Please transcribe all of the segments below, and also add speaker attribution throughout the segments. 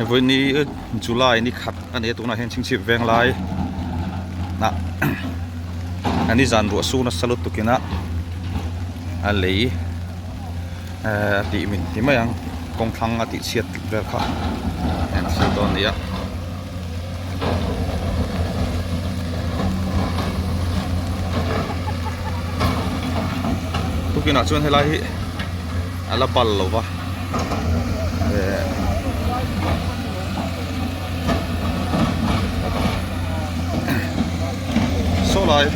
Speaker 1: Vawiin ni July ni khat a ni a tunah hian chhingchhip veng lai ah a nizan ruah sur nasa lutuk in a a lei ehh a tih min ti mai ang kawng thlang a tih chhiat vel kha an thlir dawn a ni a. Tukinah chuan helai hi a la bal lo va eh saw lai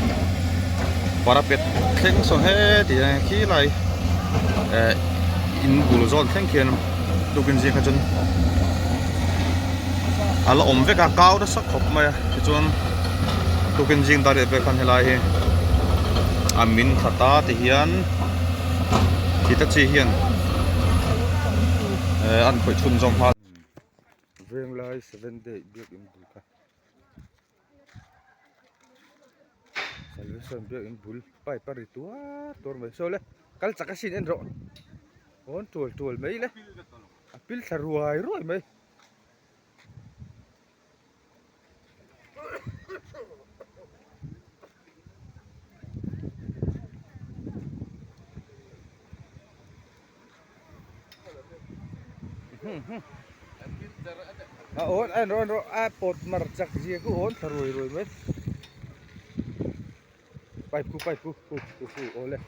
Speaker 1: parapet thleng sawn heti hian khilai eh in bul zawn thleng khian tukin zing kha chuan a la awm vek a kau nasa khawp mai a tichuan tukin zing dar leh vel khan helai hi a min thla ta ti hian Hitachi hian eh an khawih chhun zawm nghal.
Speaker 2: Venglai seven day biakin bul kha Salvation biakin bul pipe a ri tuar tuar mai saw le kal chak asin en rawh awn tual tual mai le a pil thla ruai ruai mai. A awn a en rawh a pawt mar chak zia khu awn thla ruai ruai mai pipe khu pipe khu khu khu khu aw le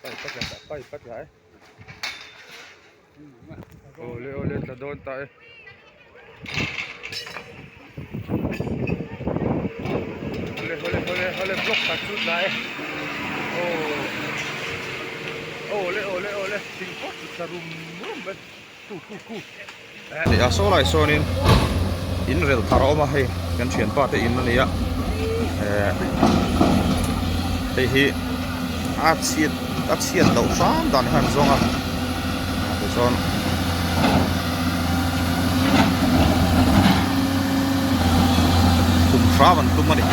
Speaker 2: pipe a tla ta pipe a tla e awle awle tla dawn ta e awle awle awle awle block khat chu tla e aw awle awle awle thing pawh chu tla rum rum mai khu khu khu.
Speaker 1: A saw lai sawnin in rel thar a awm a hei kan thianpa te in a ni a eh hei hi a chhiat a chhiat loh hram dan khan zawng a tichuan kum hram an tum a ni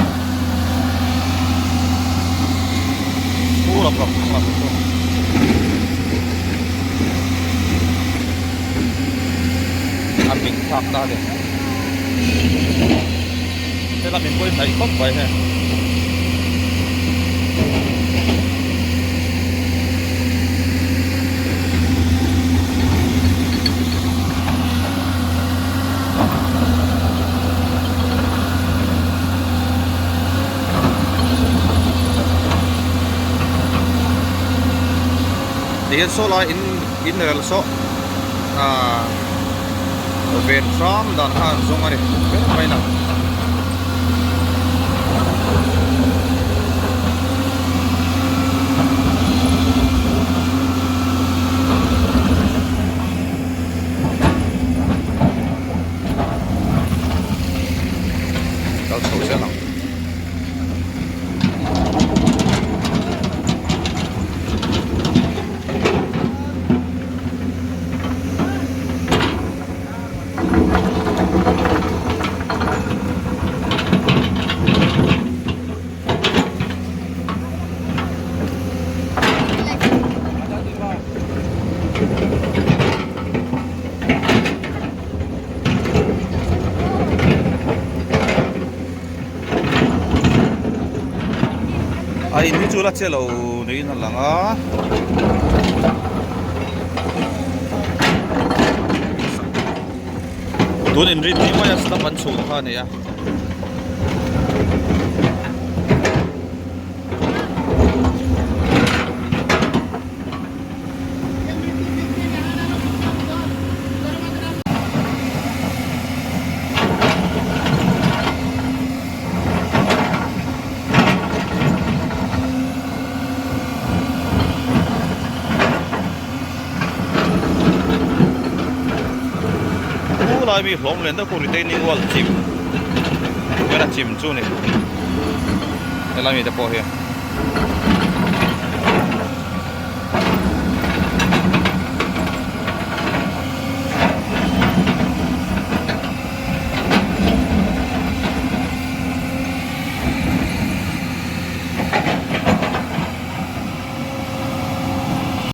Speaker 1: A min thlak ta le. Hela min pawi hnaih khawp mai hei. Tihian saw lai in in rel saw ah ven hram dan kha an zawng a ni ber mai na. Kal chho zel ang. A in hi chu la che lo niin a lang a tun inrin ni maia slab an chhun kha a ni a. Khulai mi hlawm len deuh khu retaining wall chim vel a chim chu ni helai mi te pawh hi.